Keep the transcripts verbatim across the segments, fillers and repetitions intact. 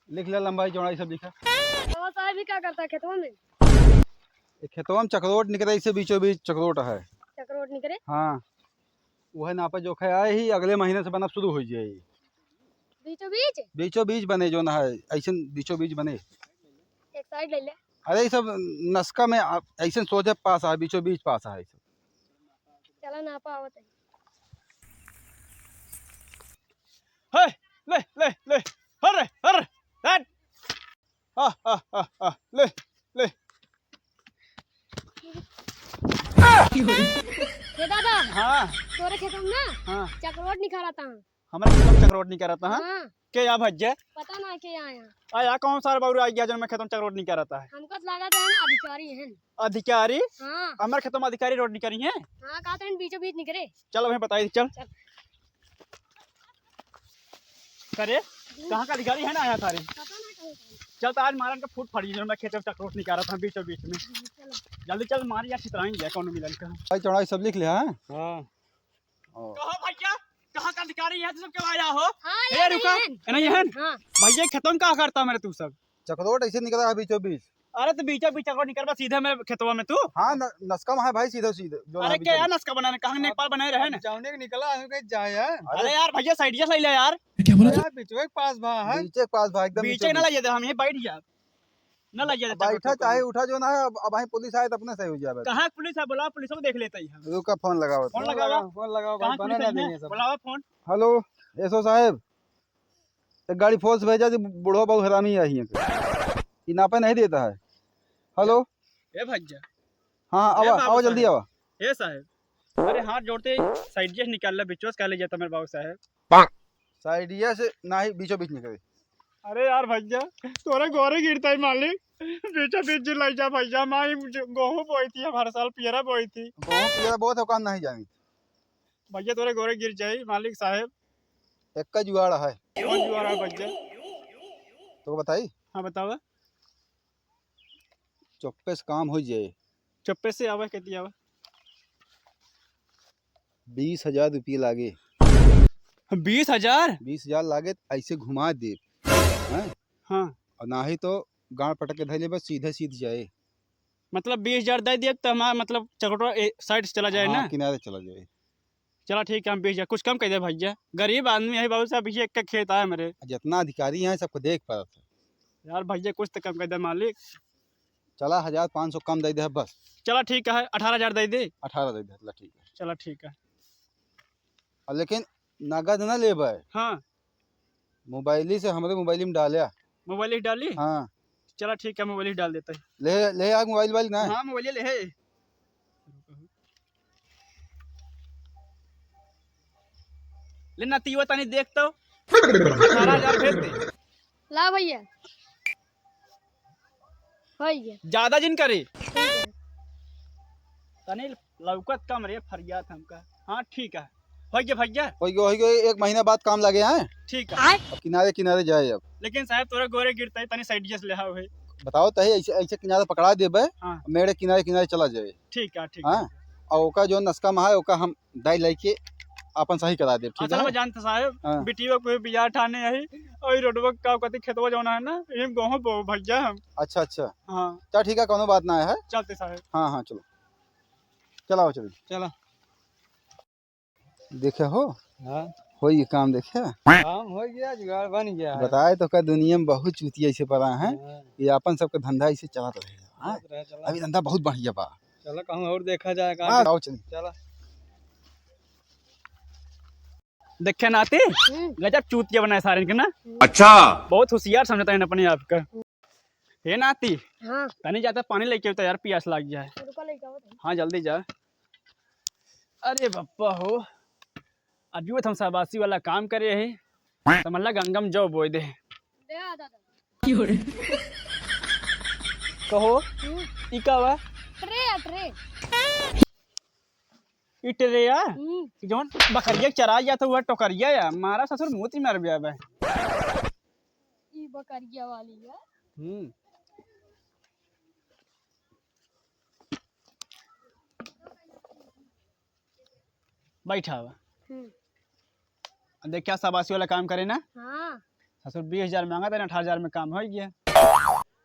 लिख ले, लंबाई चौड़ाई सब लिखा। तो साहब, ये क्या करता है खेतवा में? ये खेतवा में चकरोट निकरे, इसे बीचों बीच चकरोट है। चकरोट निकरे? हाँ, वह नापा जोखा आए ही, अगले महीने से बनब शुरू हो जाए। बीचों बीच? बीचों बीच बने, जो ना है, ऐसे बीचों बीच बने। एक साइड ले ले। अरे, ये सब नस्का में आ-, ऐसे सोझे पास है, बीचों बीच पास है, ये सब। चला नापा आवत है। हे, ले, ले, ले, हर, हर, हट। आ, आ, आ, आ, ले, ले। हे दादा, हाँ। तोरे खेत में ना हाँ। चकरोट निकालता हूँ। हमारे खेत में चकरोट निकालता है? हाँ। के या भज्जे? पता ना के आया। आ, या कौन सा बौरा आ गया जो मैं खेत में चकरोट निकालता है? हमको तो लगा था ना अधिकारी हैं। अधिकारी? हाँ। हमारे खेत में अधिकारी रोड निकाली है? हाँ, कहा था बीचों बीच निकले। चल, वहीं बताई, चल। चल। करे, कहाँ का अधिकारी है ना आया थारे? पता ना कहाँ का है। चल, तो आज मारन का फूट फड़ी, जो मैं खेत में चकरोट निकालता था बीचों बीच में। चलो। जल्दी चल, मार या छितराएंगे, कौन मिलन का। भाई, चौड़ाई सब लिख लिया है? हाँ। ओ। कहो भैया, कहाँ का अधिकारी है, तू सब क्यों आया हो? हाँ, ए, ये रुका, नहीं है। ए, नहीं है। हाँ। भैया, खेतों में का करता मेरे तू सब? चकरोट ऐसे निकला है बीचों बीच। अरे, तो बीचों बीच चकरोट निकलबा सीधे मेरे खेतवा में तू। हाँ, न-, नस्का में है भाई, सीधे सीधे, जो अरे, ना क्या बीचों यार बीच। नस्का बनाने, कहाँ नेपाल बनाए रहे ना? जौने के निकला है, कहीं जाए है। अरे अरे। यार, भैया, साइडिया से ले यार। क्या बोला अरे तू? यार, बीचों के पास बा है। बीचे के पास बा, एकदम बीचे बीचों ना बीच। ले जाते, हम यहीं बैठ जाए। ना ले जाते अब चकरोट बैठा चकरोट चाहे में। उठा, जो ना है, अब, अब वहीं पुलिस आए तो अपने सही हो जाए। कहाँ पुलिस है? बुलाओ, पुलिस को देख लेते ही हम। रुका, फोन लगाओ। फोन लगाओ। फोन लगाओ। कहाँ बना पुलिस ना है? देंगे सब। बुलाओ फोन। हेलो, एसओ साहब, एक गाड़ी फोर्स भेजा जी, बूढ़ो बहुत हरामी है यहाँ के। ये नापे नहीं देता है। हेलो। ए भैया। हाँ, ए आवा, बाबू आवा, जल्दी साहब। आवा। ए साहब, अरे हाथ जोड़ते ही साइडिया से निकाल ले, बिचोस का ले जाता मेरे बाबू साहब। साइडिया से ना ही बीचों बीच निकले। अरे यार भैया, तोरे गोरे गिरता ही मालिक, बीचों बीच जी ले जा भैया, माई जो गोहूँ बोई थी, हम हर साल पियरा बोई थी। गोहूँ पियरा बोत हो, काम नहीं जानी। भैया तोरे गोरे गिर जाई मालिक साहब। एक का जुगाड़ है। कौन जुगाड़ है भैया? तो बताई? हाँ बतावा। चुप्पे से काम हो जाए। चुप्पे से आवा, कहती आवा। बीस हजार रुपये लागे। बीस हजार? बीस हजार लागे त ऐसे घुमा दे। हैं? हाँ। और ना ही तो गाड़ पटक के धइले बस सीधे सीध जाए। मतलब बीस हजार दे दिए तो हमारा मतलब चकटवा ए, साइड से चला जाए हाँ, ना? किनारे चला जाए। चला ठीक है, हम बीस हजार, कुछ कम कर दे भैया, गरीब आदमी है बाबू साहब, ये एक का खेत आए मेरे। जितना अधिकारी हैं सबको देख पारत है। यार भैया कुछ तो कम कर दे मालिक। चला हजार पाँच सौ कम दे दे बस। चला ठीक है, अठारह हजार दे दे। अठारह दे दे, चला ठीक है। चला ठीक है। और लेकिन नगद ना लेबे। हाँ। मोबाइली से हमरे मोबाइली में डाल्या। मोबाइली डाली? हाँ। चला ठीक है, मोबाइली डाल देता है। ले, ले आ मोबाइल वाइल ना। हाँ, मोबाइल ले है। ले ना तीवा तनी देख तो। अठारह हजार भेज दे। ला भैया। होइ गया। ज्यादा जिन करे। ठीक है। तनी लौकत कम रे, फरियात हमका। हाँ, ठीक है। होइ गया भैया। होइ गया, होइ गया, एक महीना बाद काम लगे हैं। ठीक है। अब किनारे किनारे जाए अब। लेकिन साहब तोरे गोरे गिरते ही तनी साइड से ले आओ है। बताओ तही ऐसे, ऐसे किनारे पकड़ा देबे, हाँ। मेरे किनारे किनारे चला जाए। ठीक है, ठीक हाँ? है। और ओका जो नस्का में है, ओका हम दाई लेके आपन सही करा देब, ठीक अच्छा, है? मैं जानते साहब, हाँ। बिटिया को बियाह ठाने यही, और रोडवा का कति खेतवा जौन है ना, यही गोहूं बो भैया हम। अच्छा, अच्छा। हाँ। चल ठीक है, कोनो बात ना है। चलते साहब। हाँ, हाँ, चलो। चलाओ, चलो। चला। देखे हो? हाँ। हो ये काम देखे? काम हो गया, जुगाड़ बन गया है। बताए तो का दुनिया में बहुत चूतिया ऐसे पड़ा है। हाँ। ये अपन सबके धंधा ऐसे चलत रहे। हाँ? चलत रहे, चला। अभी धंधा बहुत बढ़िया बा। चलो कहूँ और देखा जाए का। हाँ, आओ चल। चला। देखे नाती, हम्म। गजब चूतिया बनाए सारे के ना। हम्म। अच्छा। बहुत होशियार समझता है अपने आप का। हे नाती, हाँ। तनी जाता पानी लेके आवता यार, पियास लाग गया है। रुको, लेके आवत है। हाँ, जल्दी जा। अरे बप्पा हो, अभी वो हम शाबाशी वाला काम करे है, समझ ला गंगा में जौ बोए दे। दे आ दादा। कहो, हम्म। ई का बा? ट्रे, ट्रे। ई ट्रे या? हम्म। जौन बकरिया के चराया जाता हुआ टोकरिया या? मारा ससुर मूत ही मर गया बे। ई बकरिया वाली है। हम्म। बैठा हुआ। हम्म। देखिया, शाबाशी वाला काम करे ना। हाँ। ससुर बीस हजार माँगत रहन, अठारह हजार में काम होइ गया।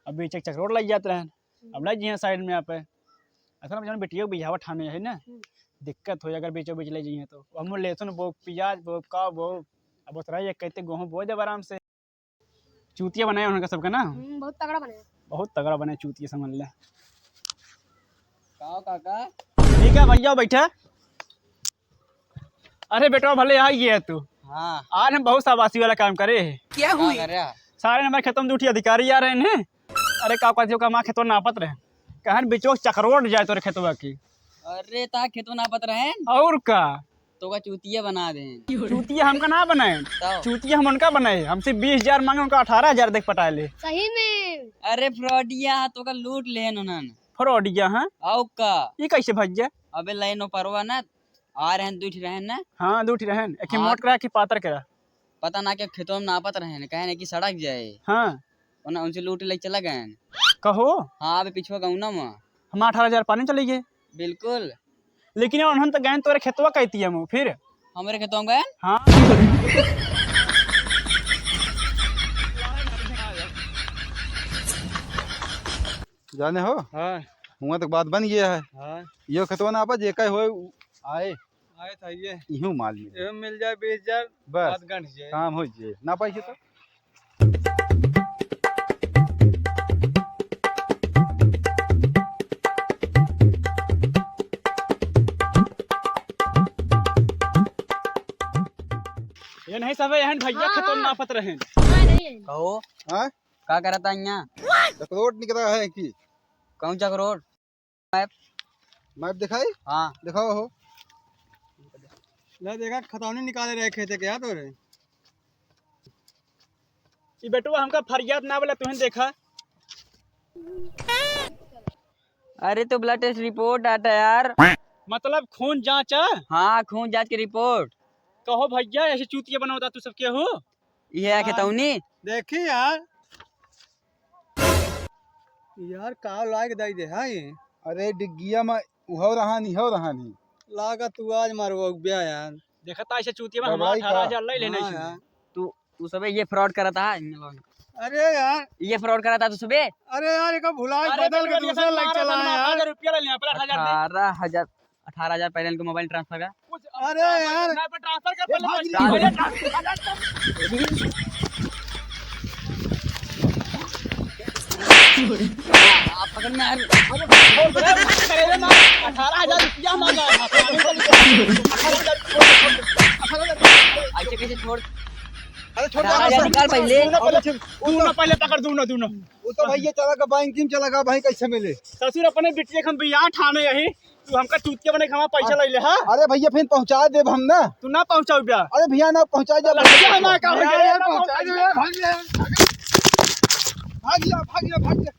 अब बीच एक चकरोट लग जात रहन, अब लग जिहे side में आपे। असल में जौन बिटिया के बियाह ठाने है ना, हम्म। दिक्कत होइ अगर बीचों बीच लग जिहे तो। हमहूँ लहसुन बो, पियाज बो, का बो, अब ओसरा एक कहते गेहूँ बो जब आराम से। चूतिया बनाए उनका सबका ना? हम्म, बहुत तगड़ा बने। बहुत तगड़ा बने चूतिया, समझ ले। का हो काका? ठीक है भैया, बैठे। अरे बेटवा, भले आ गया तू। हाँ। आज हम बहुत शाबाशी वाला काम करे हैं। क्या का हुई? करे? सारे हमारे खेतों में दू ठे अधिकारी आ रहे हैं। अरे का कहते हो, का हमारे खेतवा नापत रहे, कहन बिचवा चकरोट जाए तोरे खेतवा की। अरे ता खेतवा नापत रहे? और का? तोका चूतिया बना दे। चूतिया हमका ना बनाए, तब? चूतिया हम उनका बनाए। हमसे बीस हजार माँगे, उनका अठारह हजार देके पटाए ले। सही में? अरे फ्रॉडिया, तोका लूट लेहन उन्हन। फ्रॉडिया, हाँ? आउ का? ई कैसे भैया? अबे लाइन परवा ना, आ रहन, दू ठे रहन ना। हाँ, दू ठे रहन। एक हाँ। मोट करा कि पातर करा? पता ना के खेतवा में नापत रहन, कहे ना कि सड़क जाए। हाँ। उन्हें उनसे लूट ले चला गए। कहो? हाँ, अबे पिछुआ गौना में। हम अठारह हजार पाने चले गए। बिल्कुल। लेकिन यार, उन्हन तो गए तोरे खेतवा कहती है फिर। हमरे खेतवा में गए? हाँ। जाने हो? हाँ। हुआ तक बात बन गया है। हाँ। यो खेतवा नापा, जे कहे होए, उ आए। आए था ये। इहू माल मिले। इहू मिल जाए बीस हजार, बस। बात गंठ जाए। काम हो जाए। नापा इसे तो। ये नहीं सब, यहन भैया हाँ, खेतवा में हाँ। नापत रहे। हाँ, नहीं है। कहो। हाँ? का करता यहाँ? चकरोट निकला है कि? कौन चकरोट? मैप। मैप दिखाई? हाँ। दिखाओ हो। ले देखा, खतौनी निकाले रहे खेते के यार तोरे। ई बेटवा हमका फरियाद ना बोला, तुहन देखा। अरे तो blood test report आटा यार। मतलब खून जांच है? हाँ, खून जांच के report। कहो भैया, ऐसे चूतिया बनावता तू सब केहू? ये है हाँ। खतौनी? देखी यार। यार, का लाग दई दे, हाँ ये? अरे, डिग्गिया में उहव रहानी, हव रहानी। लागा तू आज मारबो उगब्या यार। देखा ता ऐसे चूतिया में हम बड़ाई का? अठारह हजार ले लेना हाँ इसमें। यार। तू, तू सबे ये fraud करता है। अरे यार। ये fraud करता तू सबे। अरे यार, एक भुला अरे बदल के बेटा, दूसरा बेटा, लाइक मारा चला था, यार। अठारह हजार रुपया ले लिया, पहले अठारह हजार दे। अठारह हजार। अठारह हजार पहले इनको mobile transfer का। अरे यार। ना, पर transfer कर, ए, पहले भाग पैसा। ले। पहले transfer कर। आप पकड़ में आ रहे। अरे, अरे, अरे, मार, अठारह हजार रुपया मांगा है। अठारह हजार, अठारह हजार, अठारह हजार। ऐसे कैसे छोड़? अरे, छोड़ दे, अठारह हजार बस। निकाल पहले। दूनो पहले, दूनो पहले पकड़, दूनो, दूनो। वो तो भैया चला का, banking चला का, भाई कैसे मिले? ससुर अपने बिटिया के हम बियाह ठाने यही। तू हमका चूतिया बने के हमारा पैसा हाँ। ले ले, हाँ? अरे भैया, फिर पहुँचा देब हम ना। तू ना पहुँचाऊ बे? अरे भैया, ना पहुँचा दे। लड़किया ना, का भैया, अरे ना पहुँचा दे। भाग ले। भाग ले, भाग ले, भाग ले।